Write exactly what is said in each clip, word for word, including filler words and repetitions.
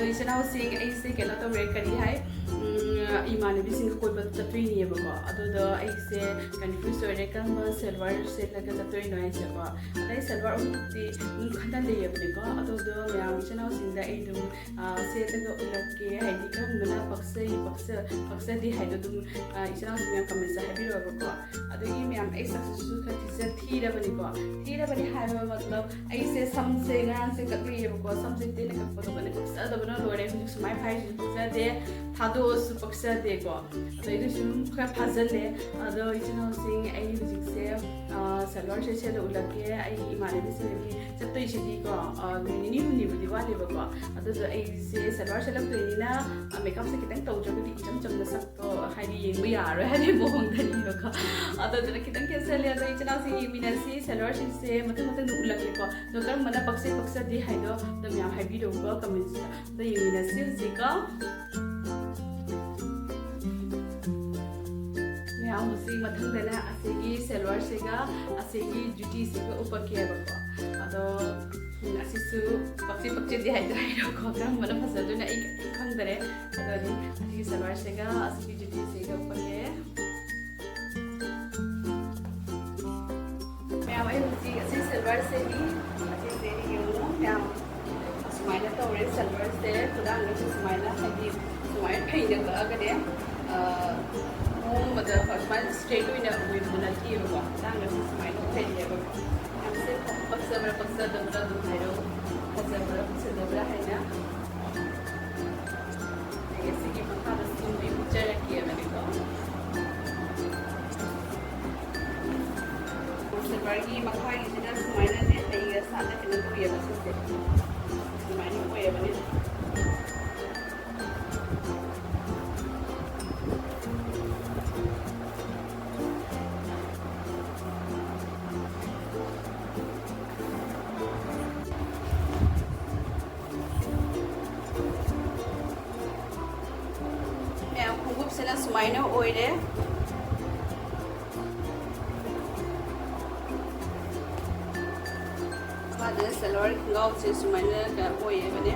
ꯏꯆꯤꯟ ꯏꯅꯥꯎꯁꯤꯡ, ꯑꯩꯁꯦ ꯀꯩꯅꯣ ꯇꯧꯔꯦ, ꯀꯔꯤ ꯍꯥꯏ, ꯎꯝ, ꯏꯃꯥꯟꯅꯕꯤꯁꯤꯡꯒ ꯀꯣꯏꯕ ꯆꯠꯇꯣꯏꯅꯦꯕꯀꯣ꯫ ꯑꯗꯨꯗꯣ ꯑꯩꯁꯦ ꯀꯟꯐ꯭ꯌꯨꯁ ꯑꯣꯏꯔꯦ, ꯀꯔꯝꯕ ꯁꯦꯜꯋꯥꯔ ꯁꯦꯠꯂꯒ ꯆꯠꯇꯣꯏꯅꯣ ꯍꯥꯏꯁꯦꯀꯣ꯫ ꯑꯗꯩ ꯁꯦꯜꯋꯥꯔ ꯑꯃꯨꯛꯇꯤ ꯑꯗꯨꯝ ꯈꯟꯅ ꯂꯩꯌꯦꯕꯅꯤꯀꯣ꯫ ꯑꯗꯨꯗꯣ ꯃꯌꯥꯝ ꯏꯆꯤꯟ ꯏꯅꯥꯎꯁꯤꯡꯗ ꯑꯩ ꯑꯗꯨꯝ, ꯑ, ꯁꯦꯠꯂꯒ ꯎꯠꯂꯛꯀꯦ, ꯍꯥꯏꯗꯤ ꯀꯔꯝꯕꯅ ꯄꯛꯆꯩ, ꯄꯛꯆ-, ꯄꯛꯆꯗꯦ ꯍꯥꯏꯗꯣ ꯑꯗꯨꯝ, ꯑ, ꯏꯆꯤꯟ ꯏꯅꯥꯎꯁꯤꯡ ꯃꯌꯥꯝ ꯀꯃꯦꯟꯁꯇ ꯍꯥꯏꯕꯤꯔꯛꯑꯣꯕꯀꯣ꯫ ꯑꯗꯒꯤ ꯃꯌꯥꯝ ꯑꯩ ꯁꯛꯁꯤꯁꯨ ꯈꯔ ꯊꯤꯖ-, ꯊꯤꯔꯕꯅꯤꯀꯣ꯫ ꯊꯤꯔꯕꯅꯤ ꯍꯥꯏꯕ ꯃꯇꯝ, ꯑꯩꯁꯦ ꯁꯝꯁꯦ ꯉꯔꯥꯡꯁꯦ ꯀꯛꯂꯨꯏꯌꯦꯕꯀꯣ꯫ ꯁꯝꯁꯦ ꯇꯦꯟꯅ ꯀꯛꯄꯗꯣ ꯃꯅꯤꯡ ꯐꯖꯗꯕꯅ ꯂꯣꯏꯔꯦ꯫ ꯍꯧꯖꯤꯛ ꯁꯨꯃꯥꯏꯅ ꯐꯥꯏꯁꯤꯁꯨ ꯄꯛꯆꯗꯦ, ꯊꯥꯗꯣꯛꯑꯁꯨ ꯄꯛꯆꯗꯦꯀꯣ꯫ ꯑꯗꯣ ꯑꯩꯗꯣ ꯁꯨꯝ ꯈꯔ ꯐꯥꯖꯜꯂꯦ꯫ ꯑꯗꯣ ꯏꯆꯤꯟ ꯏꯅꯥꯎꯁꯤꯡ, ꯑꯩ ꯍꯧꯖꯤꯛꯁꯦ, ꯑ, ꯁꯜꯋꯥꯔꯁꯦ ꯁꯦꯠꯂ ꯎꯠꯂꯛꯀꯦ꯫ ꯑꯩꯒꯤ ꯏꯃꯥꯟꯅꯕꯤꯁꯤꯡꯒꯤ ꯆꯠꯇꯣꯏꯁꯤꯗꯤꯀꯣ, ꯑ, ꯅꯨꯃꯤꯠ ꯅꯤꯅꯤ ꯍꯨꯝꯅꯤꯕꯨꯗꯤ ꯋꯥꯠꯂꯦꯕꯀꯣ꯫ ꯑꯗꯨꯗꯣ ꯑꯩꯁꯦ ꯁꯜꯋꯥꯔ ꯁꯦꯠꯂꯛꯇꯣꯏꯅꯤꯅ, ꯑ, ꯃꯦꯀꯞꯁꯦ ꯈꯤꯇꯪ ꯇꯧꯗ꯭ꯔꯒꯗꯤ ꯏꯆꯝ ꯆꯝꯅ ꯁꯛꯇꯣ ꯍꯥꯏꯗꯤ ꯌꯦꯡꯕ ꯌꯥꯔꯣꯏ ꯍꯥꯏꯕꯒꯤ ꯃꯑꯣꯡꯗꯅꯦꯕꯀꯣ꯫ ꯑꯗꯨꯗꯨꯅ ꯈꯤꯇꯪ ꯈꯦꯠꯆꯜꯂꯦ꯫ ꯑꯗꯣ ꯏꯆꯤꯟ ꯏꯅꯥꯎꯁꯤꯡ ꯌꯦꯡꯃꯤꯟꯅꯁꯤ, ꯁꯜꯋꯥꯔꯁꯤꯡꯁꯦ ꯃꯊꯪ ꯃꯊꯪ ꯎꯠꯂꯛꯀꯦꯀꯣ꯫ ꯑꯗꯣ ꯀꯔꯝꯕꯅ ꯄꯛꯆꯩ ꯄꯛꯆꯗꯦ ꯍꯥꯏꯗꯣ ꯑꯗꯨꯝ ꯌꯥꯝ ꯍꯥꯏꯕꯤꯔꯛꯎꯀꯣ ꯀꯃꯦꯟꯁꯇ꯫ ꯑꯗꯣ ꯌꯦꯡꯃꯤꯟꯅꯁꯤ ꯍꯧꯖꯤꯛꯀꯣ꯫ ꯃꯌꯥꯝ ꯍꯧꯖꯤꯛ ꯃꯊꯪꯗꯅ ꯑꯁꯤꯒꯤ ꯁꯦꯜꯋꯥꯔꯁꯤꯒ ꯑꯁꯤꯒꯤ ꯖꯨꯇꯤꯁꯤꯒ ꯎꯞꯄꯛꯀꯦꯕꯀꯣ꯫ ꯑꯗꯣ, ꯎꯝ, ꯑꯁꯤꯁꯨ ꯄꯛꯆꯩ ꯄꯛꯆꯗꯦ ꯍꯥꯏꯗꯣ ꯍꯥꯏꯔꯣꯀꯣ꯫ ꯀꯔꯝꯕꯅ ꯐꯖꯗꯣꯏꯅꯣ ꯑꯩ ꯀꯔꯤꯝ ꯈꯪꯗꯔꯦ꯫ ꯑꯗꯣ ꯑꯩ ꯑꯁꯤꯒꯤ ꯁꯦꯜꯋꯥꯔꯁꯤꯒ ꯑꯁꯤꯒꯤ ꯖꯨꯇꯤꯁꯤꯒ ꯎꯞꯄꯛꯀꯦ꯫ ꯃꯌꯥꯝ, ꯑꯩ ꯍꯧꯖꯤꯛ ꯑꯁꯤ ꯁꯦꯜꯋꯥꯔ ꯁꯦꯠꯂꯤ꯫ ꯑꯁꯤꯁꯦ ꯌꯦꯡꯉꯨ ꯃꯌꯥꯝ, ꯑꯁꯨꯃꯥꯏꯅ ꯇꯧꯔꯦ ꯁꯦꯜꯋꯥꯔꯁꯦ꯫ ꯈꯨꯗꯥꯡꯗꯁꯨ ꯁꯨꯃꯥꯏꯅ, ꯍꯥꯏꯗꯤ ꯁꯨꯃꯥꯏꯅ ꯐꯩꯅ ꯀꯛꯑꯒꯅꯦ, ꯑ, ꯃꯑꯣꯡ ꯑꯃꯗ ꯑꯁꯨꯃꯥꯏꯅ ꯁ꯭ꯇ꯭ꯔꯦꯠ ꯑꯣꯏꯅ ꯑꯣꯏꯕꯗꯣ ꯅꯠꯇꯦꯕꯀꯣ꯫ ꯈꯨꯗꯥꯡꯗꯁꯨ ꯁꯨꯃꯥꯏꯅ ꯐꯩꯌꯦꯕꯀꯣ꯫ ꯌꯥꯝꯁꯦ ꯄꯛꯆꯕ꯭ꯔꯥ ꯄꯛꯆꯗꯕ꯭ꯔꯥ ꯑꯗꯨꯝ ꯍꯥꯏꯔꯛꯎ, ꯐꯖꯕ꯭ꯔꯥ ꯐꯖꯗꯕ꯭ꯔꯥ ꯍꯥꯏꯅ꯫ ꯑꯩ ꯑꯁꯤꯒꯤ ꯃꯈꯥꯗ ꯁꯤꯡꯗꯤ ꯎꯠꯆꯔꯛꯀꯦꯕꯅꯤꯀꯣ꯫ ꯁꯤꯜꯚꯔꯒꯤ ꯃꯈꯥꯒꯤꯁꯤꯅ ꯁꯨꯃꯥꯏꯅꯅꯦ ꯂꯩꯒ ꯁꯥꯠꯂ ꯀꯩꯅꯣ ꯇꯧꯋꯦꯕ ꯁꯤꯁꯦ꯫ ꯁꯨꯃꯥꯏꯅ ꯑꯣꯏꯌꯦꯕꯅꯦ꯫ ꯃꯌꯥꯝ, ꯈꯣꯡꯎꯞꯁꯤꯅ ꯁꯨꯃꯥꯏꯅ ꯑꯣꯏꯔꯦ꯫ ꯃꯥꯗꯅ ꯁꯦꯂꯋꯥꯔ ꯈꯣꯡꯒ꯭ꯔꯥꯎꯁꯦ ꯁꯨꯃꯥꯏꯅ ꯀꯩꯅꯣ ꯑꯣꯏꯌꯦꯕꯅꯦ꯫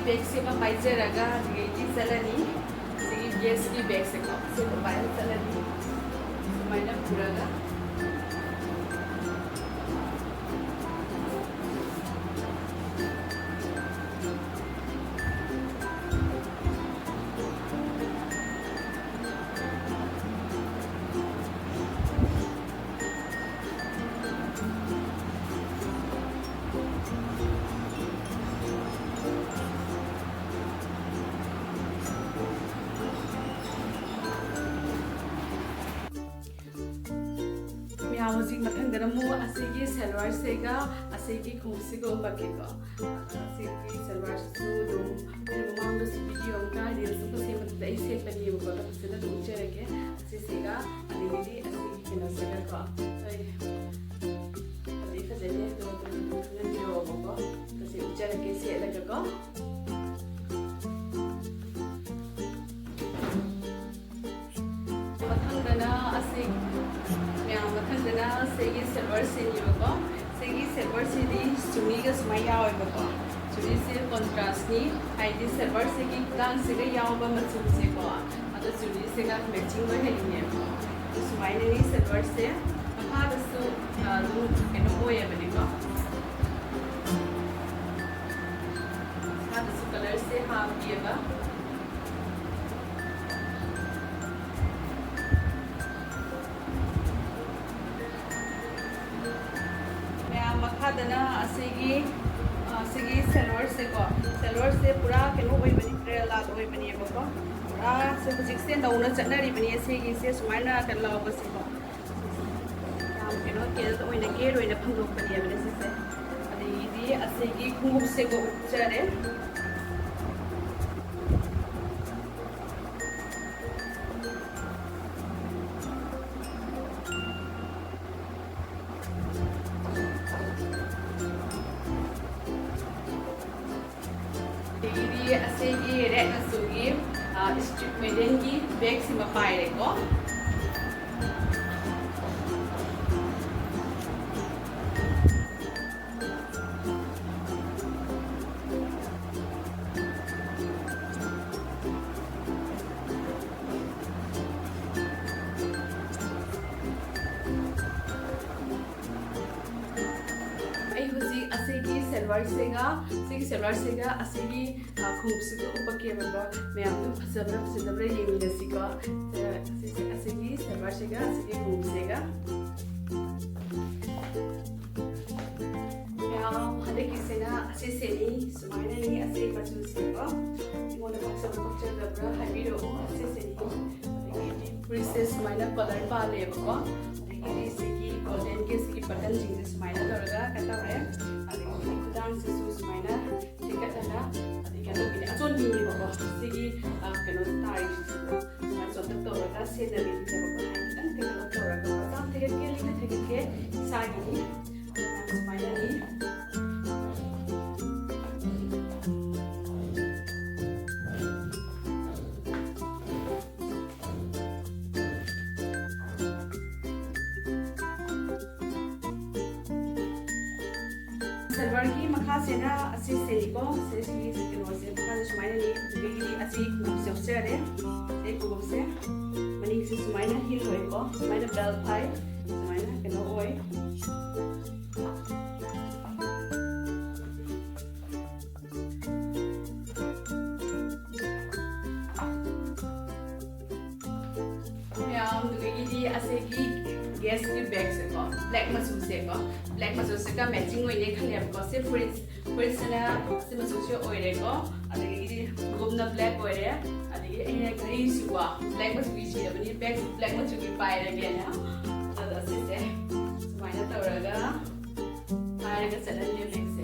ꯕꯦꯒꯁꯤꯃ ꯄꯥꯏꯖꯔꯒ ꯑꯗꯨꯗꯒꯤ ꯆꯠꯂꯅꯤ꯫ ꯁꯤꯒꯤ ꯒꯦꯁꯀꯤ ꯕꯦꯒꯁꯦꯀꯣ, ꯁꯤꯃ ꯄꯥꯏꯔꯒ ꯆꯠꯂꯅꯤ꯫ ꯁꯨꯃꯥꯏꯅ ꯄꯨꯔꯒ꯫ ꯃꯌꯥꯝ, ꯍꯧꯖꯤꯛ ꯃꯊꯪꯗꯅ ꯑꯃꯨꯛ ꯑꯁꯤꯒꯤ ꯁꯦꯜꯋꯥꯔꯁꯤꯒ ꯑꯁꯤꯒꯤ ꯈꯣꯡꯎꯞꯁꯤꯒ ꯎꯞꯄꯛꯀꯦꯀꯣ꯫ ꯑꯁꯤꯒꯤ ꯁꯦꯜꯋꯥꯔꯁꯤꯁꯨ ꯑꯗꯨꯝ ꯑꯩꯅ ꯃꯃꯥꯡꯗꯁꯨ ꯚꯤꯗꯤꯑꯣ ꯑꯃꯒ ꯔꯤꯜꯁ ꯑꯃꯒ ꯁꯦꯝꯕꯗꯨꯗ ꯑꯩ ꯁꯦꯠꯄꯅꯦꯕꯀꯣ꯫ ꯑꯗꯣ ꯐꯖꯅ ꯑꯗꯨꯝ ꯎꯠꯆꯔꯒꯦ꯫ ꯑꯁꯤꯁꯤꯒ ꯑꯗꯒꯤꯗꯤ ꯑꯁꯤꯒꯤ ꯀꯩꯅꯣꯁꯤꯒꯀꯣ꯫ ꯍꯣꯏ꯫ ꯐꯖꯩ, ꯐꯖꯩꯅꯦ꯫ ꯑꯗꯣ ꯑꯗꯨꯝ ꯈꯪꯍꯟꯕꯤꯔꯛꯑꯣꯕꯀꯣ꯫ ꯑꯁꯤ ꯎꯠꯆꯔꯒꯦ ꯁꯦꯠꯂꯒꯀꯣ꯫ ꯃꯊꯪꯗꯅ ꯑꯁꯤ, ꯃꯌꯥꯝ, ꯃꯊꯪꯗꯅ ꯁꯤꯒꯤ ꯁꯤꯜꯚꯔ ꯁꯤꯅꯦꯕꯀꯣ꯫ ꯁꯤꯒꯤ ꯁꯤꯜꯚꯔꯁꯤꯗꯤ ꯆꯨꯔꯤꯒ ꯁꯨꯃꯥꯏꯅ ꯌꯥꯎꯋꯦꯕꯀꯣ꯫ ꯆꯨꯔꯤꯁꯦ ꯀꯣꯟꯇ꯭ꯔꯥꯁꯅꯤ, ꯍꯥꯏꯗꯤ ꯁꯤꯜꯚꯔꯁꯤꯒꯤ ꯈꯨꯗꯥꯡꯁꯤꯒ ꯌꯥꯎꯕ ꯃꯆꯨꯁꯦꯀꯣ꯫ ꯑꯗꯣ ꯆꯨꯔꯤꯁꯤꯒ ꯃꯦꯠꯆꯤꯡ ꯑꯣꯏꯍꯜꯂꯤꯅꯦꯕꯀꯣ꯫ ꯑꯗꯣ ꯁꯨꯃꯥꯏꯅꯅꯤ ꯁꯤꯜꯚꯔꯁꯦ꯫ ꯃꯈꯥꯗꯁꯨ, ꯑ, ꯑꯗꯨꯝ ꯀꯩꯅꯣ ꯑꯣꯏꯌꯦꯕꯅꯤꯀꯣ꯫ ꯃꯈꯥꯗꯁꯨ ꯀꯂꯔꯁꯦ ꯍꯥꯞꯄꯤꯑꯕ꯫ ꯃꯌꯥꯝ, ꯃꯈꯥꯗꯅ ꯑꯁꯤꯒꯤ, ꯑ, ꯁꯤꯒꯤ ꯁꯦꯂꯣꯔꯁꯦꯀꯣ, ꯁꯦꯂꯣꯔꯁꯦ ꯄꯨꯔꯥ ꯀꯩꯅꯣ ꯑꯣꯏꯕꯅꯤ, ꯇ꯭ꯔꯦꯂꯥ ꯑꯣꯏꯕꯅꯦꯕꯀꯣ꯫ ꯄꯨꯔꯥ ꯁꯤ ꯍꯧꯖꯤꯛꯁꯦ ꯅꯧꯅ ꯆꯠꯅꯔꯤꯕꯅꯤ ꯑꯁꯤꯒꯤꯁꯦ ꯁꯨꯃꯥꯏꯅ ꯀꯩꯅꯣ ꯂꯧꯕꯁꯦꯀꯣ꯫ ꯌꯥꯝ ꯀꯩꯅꯣ ꯀꯦꯜ ꯑꯣꯏꯅ, ꯀꯦꯔ ꯑꯣꯏꯅ ꯐꯪꯗꯣꯛꯄꯅꯦꯕꯅꯦ ꯁꯤꯁꯦ꯫ ꯑꯗꯒꯤꯗꯤ ꯑꯁꯤꯒꯤ ꯈꯣꯡꯎꯞꯁꯦꯀꯣ ꯎꯞꯆꯔꯦ꯫ ꯑꯗꯒꯤꯗꯤ ꯑꯁꯤꯒꯤ ꯔꯦꯗ ꯃꯆꯨꯒꯤ, ꯑ, ꯏꯁꯇ꯭ꯔꯤꯞ ꯃꯦꯗꯟꯒꯤ ꯕꯦꯒꯁꯤꯃ ꯄꯥꯏꯔꯦꯀꯣ꯫ ꯁꯦꯒ, ꯁꯤꯒꯤ ꯁꯦꯂꯔꯁꯤꯒ ꯑꯁꯤꯒꯤ, ꯑ, ꯈꯣꯡꯎꯞꯁꯤꯒ ꯎꯞꯄꯛꯀꯦꯕꯀꯣ꯫ ꯃꯌꯥꯝꯗꯨ ꯐꯖꯕ꯭ꯔꯥ ꯐꯖꯗꯕ꯭ꯔꯥ ꯌꯦꯡꯃꯤꯟꯅꯁꯤꯀꯣ꯫ ꯑ, ꯑꯁꯤꯁꯦ, ꯑꯁꯤꯒꯤ ꯁꯦꯂꯔꯁꯤꯒ ꯑꯁꯤꯒꯤ ꯈꯣꯡꯎꯞꯁꯤꯒ꯫ ꯃꯌꯥꯝ ꯍꯟꯗꯛꯀꯤꯁꯤꯅ ꯑꯁꯤꯁꯦꯅꯤ, ꯁꯨꯃꯥꯏꯅꯅꯤ ꯑꯁꯤ ꯃꯆꯨꯁꯦꯀꯣ꯫ ꯑꯩꯉꯣꯟꯗ ꯄꯛꯆꯕ ꯄꯛꯆꯗꯕ꯭ꯔꯥ ꯍꯥꯏꯕꯤꯔꯛꯑꯣ꯫ ꯑꯁꯤꯁꯦꯅꯤ꯫ ꯑꯗꯒꯤꯗꯤ ꯐꯨꯔꯤꯠꯁꯦ ꯁꯨꯃꯥꯏꯅ ꯀꯂꯔ ꯄꯥꯜꯂꯦꯕꯀꯣ꯫ ꯑꯗꯒꯤꯗꯤ ꯁꯤꯒꯤ ꯒꯣꯜꯗꯦꯟꯒꯤ ꯁꯤꯒꯤ ꯕꯇꯟꯁꯤꯡꯁꯦ ꯁꯨꯃꯥꯏꯅ ꯇꯧꯔꯒ ꯀꯩꯅꯣ ꯇꯧꯔꯦ꯫ ꯑꯗꯒꯤ ꯈꯨꯗꯥꯡꯁꯤꯁꯨ ꯁꯨꯃꯥꯏꯅ ꯊꯦꯛꯀꯠꯂꯒ, ꯑꯗꯒꯤ ꯀꯩꯅꯣꯒꯤꯅꯦ, ꯑꯆꯣꯟꯕꯤꯅꯦꯕꯀꯣ꯫ ꯁꯤꯒꯤ, ꯑ, ꯀꯩꯅꯣ ꯇꯥꯔꯤꯁꯤꯁꯨ ꯁꯨꯃꯥꯏꯅ ꯆꯣꯟꯇꯛ ꯇꯧꯔꯒ ꯁꯦꯠꯅꯕꯤꯅꯦꯕꯀꯣ꯫ ꯍꯥꯏꯗꯤ ꯈꯤꯇꯪ ꯀꯩꯅꯣ ꯇꯧꯔꯒ ꯃꯆꯥ ꯑꯃ ꯊꯦꯛꯀꯠꯀꯦ, ꯂꯤꯛꯅ ꯊꯦꯛꯀꯠꯀꯦ, ꯏꯁꯥꯒꯤꯅꯤ꯫ ꯁꯨꯃꯥꯏꯅꯅꯤ꯫ ꯁꯤꯜꯚꯔꯒꯤ ꯃꯈꯥꯁꯤꯅ ꯑꯁꯤ ꯁꯦꯠꯂꯤꯀꯣ꯫ ꯁꯤꯒꯤ ꯀꯩꯅꯣꯁꯦ ꯃꯈꯥꯁꯦ ꯁꯨꯃꯥꯏꯅ ꯂꯩ꯫ ꯑꯗꯒꯤꯗꯤ ꯑꯁꯤ ꯈꯣꯡꯎꯞꯁꯦ ꯌꯥꯎꯖꯔꯦ꯫ ꯑꯁꯤ ꯈꯣꯡꯎꯞꯁꯦ ꯃꯅꯤꯡꯁꯦ ꯁꯨꯃꯥꯏꯅ ꯍꯤꯜ ꯑꯣꯏꯀꯣ꯫ ꯁꯨꯃꯥꯏꯅ ꯕꯦꯜ ꯐꯥꯏ꯫ ꯁꯨꯃꯥꯏꯅ ꯀꯩꯅꯣ ꯑꯣꯏ꯫ ꯃꯌꯥꯝ, ꯑꯗꯨꯗꯒꯤꯗꯤ ꯑꯁꯤꯒꯤ ꯒꯦꯁꯀꯤ ꯕꯦꯒꯁꯦꯀꯣ, ꯕ꯭ꯂꯦꯛ ꯃꯆꯨꯁꯦꯀꯣ, ꯕ꯭ꯂꯦꯛ ꯃꯆꯨꯁꯤꯒ ꯃꯦꯆꯤꯡ ꯑꯣꯏꯅ ꯈꯜꯂꯦꯕꯀꯣ꯫ ꯁꯤ ꯐꯨꯔꯤꯠ, ꯐꯨꯔꯤꯠꯁꯤꯅ ꯁꯤ ꯃꯆꯨꯁꯤ ꯑꯣꯏꯔꯦꯀꯣ꯫ ꯑꯗꯒꯤꯗꯤ ꯈꯣꯡꯎꯞꯅ ꯕ꯭ꯂꯦꯛ ꯑꯣꯏꯔꯦ꯫ ꯑꯗꯒꯤ ꯑꯩꯅ ꯘꯔꯤꯁꯤꯀꯣ ꯕ꯭ꯂꯦꯛ ꯃꯆꯨꯒꯤ ꯁꯤꯔꯕꯅꯤ, ꯕꯦꯒꯁꯨ ꯕ꯭ꯂꯦꯛ ꯃꯆꯨꯒꯤ ꯄꯥꯏꯔꯒꯦꯅ꯫ ꯑꯗꯣ ꯁꯤꯁꯦ ꯁꯨꯃꯥꯏꯅ ꯇꯧꯔꯒ ꯄꯥꯏꯔꯒ ꯆꯠꯂꯅꯤ ꯕꯦꯒꯁꯦ꯫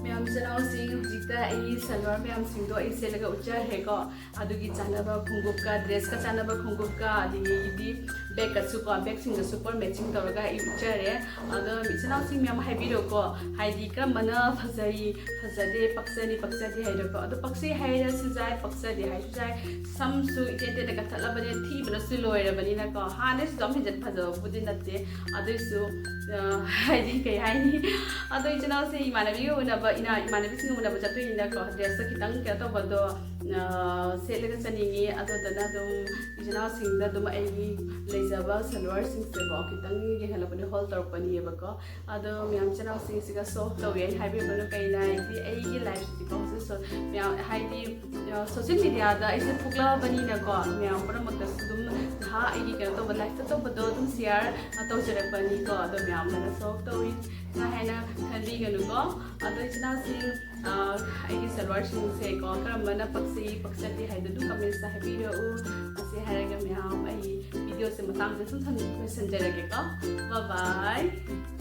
ꯃꯌꯥꯝ ꯆꯤꯟꯅꯥꯎꯁꯤꯡ ꯍꯧꯖꯤꯛ ꯗ ꯑꯩ ꯁꯜꯋꯥꯔ ꯃꯌꯥꯝꯁꯤꯡꯗꯣ ꯑꯩ ꯁꯦꯠꯂꯒ ꯎꯠꯆꯈ꯭ꯔꯦꯀꯣ꯫ ꯑꯗꯨꯒꯤ ꯆꯥꯟꯅꯕ ꯈꯣꯡꯎꯞꯀ, dressꯀ ꯆꯥꯟꯅꯕ ꯈꯣꯡꯎꯞꯀ, ꯑꯗꯒꯤꯗꯤ bagꯀꯁꯨ ꯀꯣ, bagꯁꯤꯡꯗꯁꯨ ꯄꯨꯔꯥ matching ꯇꯧꯔꯒ ꯑꯩ ꯎꯠꯆꯔꯦ꯫ ꯑꯗꯣ ꯏꯆꯤꯟ ꯏꯅꯥꯎꯁꯤꯡ ꯃꯌꯥꯝ ꯍꯥꯏꯕꯤꯔꯣꯀꯣ, ꯍꯥꯏꯗꯤ ꯀꯔꯝꯕꯅ ꯐꯖꯩ, ꯐꯖꯗꯦ, ꯄꯛꯆꯅꯤ, ꯄꯛꯆꯗꯦ ꯍꯥꯏꯗꯣꯀꯣ꯫ ꯑꯗꯣ ꯄꯛꯆꯩ ꯍꯥꯏꯔꯁꯨ ꯌꯥꯏ, ꯄꯛꯆꯗꯦ ꯍꯥꯏꯔꯁꯨ ꯌꯥꯏ꯫ ꯁꯝꯁꯨ ꯏꯇꯦꯟ ꯇꯦꯟꯅ ꯀꯛꯊꯠꯂꯕꯅꯤꯅ ꯊꯤꯕꯅꯁꯨ ꯂꯣꯏꯔꯕꯅꯤꯅꯀꯣ꯫ ꯍꯥꯟꯅꯩꯁꯨ ꯑꯗꯨꯝ ꯍꯦꯟꯖꯤꯟ ꯐꯖꯕꯕꯨꯗꯤ ꯅꯠꯇꯦ, ꯑꯗꯨꯏꯁꯨ, ꯑ, ꯍꯥꯏꯗꯤ ꯀꯩ ꯍꯥꯏꯅꯤ, ꯑꯗꯣ ꯏꯆꯤꯟ ꯏꯅꯥꯎꯁꯦ ꯏꯃꯥꯟꯅꯕꯤꯒ ꯎꯅꯕ, ꯏꯅꯥ-, ꯏꯃꯥꯟꯅꯕꯤꯁꯤꯡꯒ ꯎꯅꯕ ꯆꯠꯇꯣꯏꯅꯤꯅꯀꯣ, dressꯇ ꯈꯤꯇꯪ ꯀꯩꯅꯣ ꯇꯧꯕꯗꯣ, ꯑ, ꯁꯦꯠꯂꯒ ꯆꯠꯅꯤꯡꯉꯤ꯫ ꯑꯗꯨꯗꯨꯅ ꯑꯗꯨꯝ ꯏꯆꯤꯟ ꯏꯅꯥꯎꯁꯤꯡꯗ ꯑꯗꯨꯝ ꯑꯩꯒꯤ ꯂꯩꯖꯕ ꯁꯜꯋꯥꯔꯁꯤꯡꯁꯦꯀꯣ ꯈꯤꯇꯪ ꯌꯦꯡꯍꯜꯂꯛꯄꯅꯦ, haul ꯇꯧꯔꯛꯄꯅꯦꯕꯀꯣ꯫ ꯑꯗꯣ ꯃꯌꯥꯝ ꯏꯆꯤꯟ ꯏꯅꯥꯎꯁꯤꯡꯁꯤꯒ show ꯇꯧꯋꯦ ꯍꯥꯏꯅ ꯍꯥꯏꯕꯤꯕꯅ ꯀꯩꯅ ꯍꯥꯏꯗꯤ ꯑꯩꯒꯤ lifeꯁꯤꯗꯤꯀꯣ ꯍꯧꯖꯤꯛ so-, ꯃꯌꯥꯝ ꯍꯥꯏꯗꯤ, ꯑ, social mediaꯗ ꯑꯩꯁꯦ ꯊꯣꯛꯂꯛꯑꯕꯅꯤꯅꯀꯣ, ꯃꯌꯥꯝ ꯄꯨꯝꯅꯃꯛꯇꯁꯨ ꯑꯗꯨꯝ ꯅꯍꯥ ꯑꯩꯒꯤ ꯀꯩꯅꯣ ꯇꯧꯕ, lifeꯇ ꯇꯧꯕꯗꯣ ꯑꯗꯨꯝ share, ꯑ, ꯇꯧꯖꯔꯛꯄꯅꯤꯀꯣ꯫ ꯑꯗꯣ ꯃꯌꯥꯝꯅꯒ show ꯇꯧꯏ ꯍꯥꯏꯅ ꯈꯟꯕꯤꯒꯅꯨꯀꯣ꯫ ꯑꯗꯣ ꯏꯆꯤꯟ ꯏꯅꯥꯎꯁꯤꯡ, ꯑ, ꯑꯩꯒꯤ ꯁꯜꯋꯥꯔꯁꯤꯡꯁꯦꯀꯣ ꯀꯔꯝꯕꯅ ꯄꯛꯆꯩ, ꯄꯛꯆꯗꯦ ꯍꯥꯏꯗꯣ ꯑꯗꯨꯝ commentꯁꯇ ꯍꯥꯏꯕꯤꯔꯛꯎ꯫ ꯑꯁꯤ ꯍꯥꯏꯔꯒ ꯃꯌꯥꯝ ꯑꯩ videoꯁꯦ ꯃꯇꯥꯡꯗ ꯁꯨꯝ ꯁꯝ-, ꯂꯣꯏꯁꯤꯟꯖꯔꯒꯦꯀꯣ꯫ Bye bye꯫